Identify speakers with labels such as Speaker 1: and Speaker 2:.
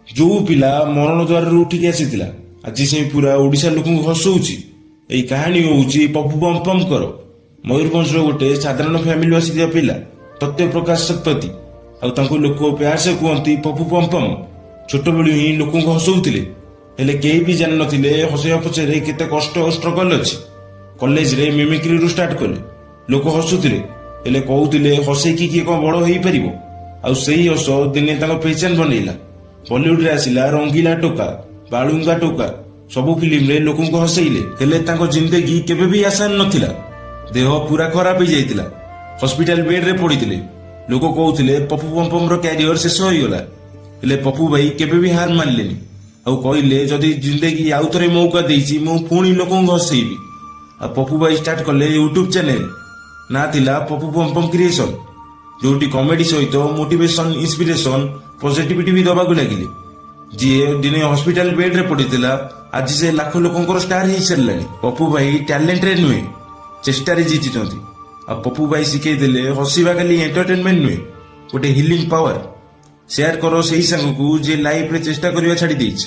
Speaker 1: ଯୋଉ ପିଲା ମରଣ ଦ୍ୱାରରୁ ଉଠିକି ଆସିଥିଲା, ଆଜି ସେ ପୁରା ଓଡ଼ିଶା ଲୋକଙ୍କୁ ହସଉଛି। ଏଇ କାହାଣୀ ହଉଛି ପପୁ ପମ୍ପମ୍ଙ୍କର। ମୟୂରଭଞ୍ଜର ଗୋଟେ ସାଧାରଣ ଫ୍ୟାମିଲି ଆସିଥିବା ପିଲା ତତ୍ୟ ପ୍ରକାଶ ଶତପଥୀ, ଆଉ ତାଙ୍କୁ ଲୋକ ପ୍ୟାର ସେ କୁହନ୍ତି ପପୁ ପମ୍ପମ୍। ଛୋଟବେଳୁ ହିଁ ଲୋକଙ୍କୁ ହସଉଥିଲେ, ହେଲେ କେହି ବି ଜାଣିନଥିଲେ ହସେଇବା ପଛରେ କେତେ କଷ୍ଟ ଓ ଷ୍ଟ୍ରଗଲ ଅଛି। କଲେଜରେ ମିମିକ୍ରିରୁ ଷ୍ଟାର୍ଟ କଲେ। ଲୋକ ହସୁଥିଲେ, ହେଲେ କହୁଥିଲେ, ହସେଇକି କିଏ କଣ ବଡ ହେଇପାରିବ? ଆଉ ସେଇ ହସ ଦିନେ ତାଙ୍କ ପେହଚାନ ବନେଇଲା। ବଲିଉଡରେ ଆସିଲା ରଙ୍ଗିଲା ଟୋକା, ବାଳୁଙ୍ଗା ଟୋକା, ସବୁ ଫିଲ୍ମରେ ଲୋକଙ୍କୁ ହସେଇଲେ। ହେଲେ ତାଙ୍କ ଜିନ୍ଦଗି କେବେ ବି ଆସାନ ନଥିଲା। ଦେହ ପୁରା ଖରାପ ହେଇଯାଇଥିଲା, ହସ୍ପିଟାଲ ବେଡରେ ପଡିଥିଲେ। ଲୋକ କହୁଥିଲେ ପପୁ ପମ୍ପମର କ୍ୟାରିୟର ଶେଷ ହେଇଗଲା। ହେଲେ ପପୁ ଭାଇ କେବେ ବି ହାର ମାନିଲେନି ଆଉ କହିଲେ, ଯଦି ଜିନ୍ଦଗି ଆଉ ଥରେ ମୌକା ଦେଇଛି, ମୁଁ ପୁଣି ଲୋକଙ୍କୁ ହସେଇବି। ଆଉ ପପୁ ଭାଇ ଷ୍ଟାର୍ଟ କଲେ ୟୁଟ୍ୟୁବ ଚ୍ୟାନେଲ, ନାଁ ଥିଲା ପପୁ ପମ୍ପମ୍ କ୍ରିଏସନ, ଯୋଉଠି କମେଡି ସହିତ ମୋଟିଭେସନ, ଇନ୍ସପିରେସନ, ପଜିଟିଭିଟି ବି ଦବାକୁ ଲାଗିଲେ। ଯିଏ ଦିନେ ହସ୍ପିଟାଲ ବେଡରେ ପଡିଥିଲା, ଆଜି ସେ ଲାଖ ଲୋକଙ୍କର ଷ୍ଟାର ହେଇସାରିଲାଣି। ପପୁ ଭାଇ ଟ୍ୟାଲେଣ୍ଟରେ ନୁହେଁ, ଚେଷ୍ଟାରେ ଜିତିଛନ୍ତି। ଆଉ ପପୁ ଭାଇ ଶିଖେଇଦେଲେ, ହସିବା ଖାଲି ଏଣ୍ଟରଟେନମେଣ୍ଟ ନୁହେଁ, ଗୋଟେ ହିଲିଂ ପାୱାର। ସେୟାର କର ସେଇ ସାଙ୍ଗକୁ ଯିଏ ଲାଇଫରେ ଚେଷ୍ଟା କରିବା ଛାଡି ଦେଇଛି।